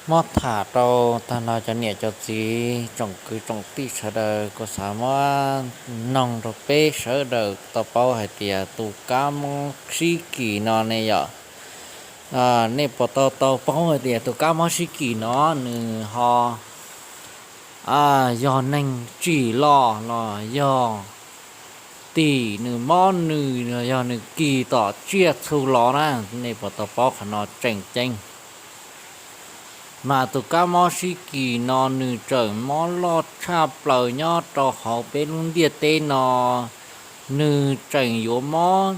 Muab tham rau tag nrho cov niam cov txiv tsoom kwv tsoom tij sawv daws, kuv xav muab noog rau peb sawv daws tau paub hais tias tus kab mob sib kis no ne yom, nej puas tau tau paub hais tias tus kab mob sib kis no nws ho yog neeg tsim los los yog tim nws mob nws, yog nws kis tom tsiaj txhu los na? Nej puas tau paub qhov no tseem ceeb? Mas tus kab mob sib kis no nws tseem mob loj tshaj plaws nyob rau hauv peb lub ntiaj teb no. Nws tseem yuav mob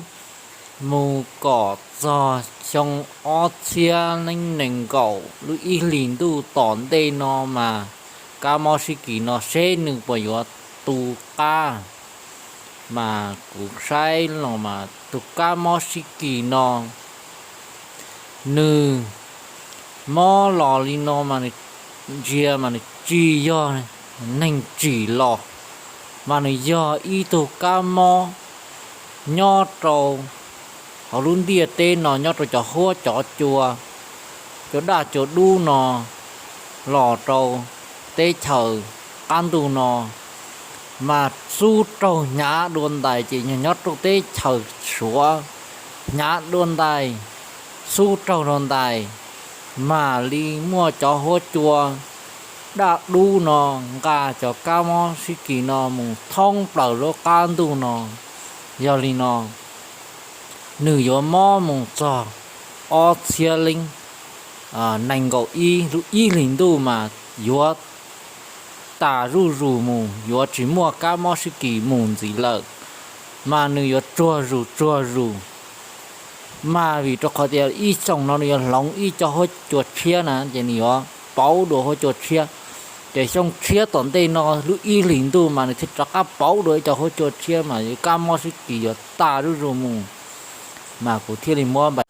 mus kom txog xyoo ob txhiab leej nees nkaum lub ib hlis ntuj tom ntej no mas kab mob sib kis no seb nws puas yuav tu qab. Mas kuv saib los mas tus kab mob sib kis no nws mob los li no mas nws ntsia mas nws tsis yog neeg tsim los, mas nws yog ib tug kab mob nyob rau hauv lub ntiaj teb no, nyob rau cov huab cov cua, cua daj cua dub no los rau teb chaws qab ntuj no, mas xub raug hnyav dua ntais ces nyob rau teb chaws Suav hnyav dua ntais, xub raug dua ntais, mam li muaj cov huab cua daj dub no nqa cov kab mob sib kis no mus thoob plaws lub qab ntuj no. Yog li no nws yuav mob mus txog ob txhiab leej nees nkaum ib lub ib hlis ntuj mas yuav tas zuj zus mus, yuav tsis muaj kab mob sib kis mus ntxiv lawm, mas nws yuav tsuag zus tsuag zus. Mas vim rau qhov tias ib xyoos no nws yuav hloov ib co huab cua tshiab na, ces nws yuav pauv dua huab cua tshiab. Ces xyoo tshiab tom ntej no lub ib hlis ntuj mas nws thiaj rov qab pauv dua ib co huab cua tshiab mas kab mob sib kis yuav tas zuj zus mus. Mas kuv thiaj li muab npa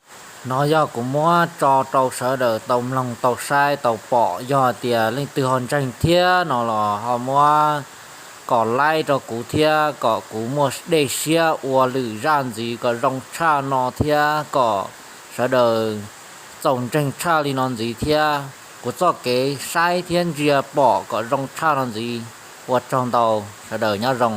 no yog kuv muab tso rau sawv daws tau mloog tau saib tau pom. Yog tias leej twg ho ntseeg thiab no los ho muab kom like rau kuv thiab kom kuv muaj dej siab ua lwm zaj ntxiv kom zoo tshaj no thiab kom sawv daws txaus ntseeg tshaj li no ntxiv thiab. Kuv txoj kev saib thiab ntsia pom kom zoo tshaj no ntxiv. Ua tsaug ntau, sawv daws nyob zoo.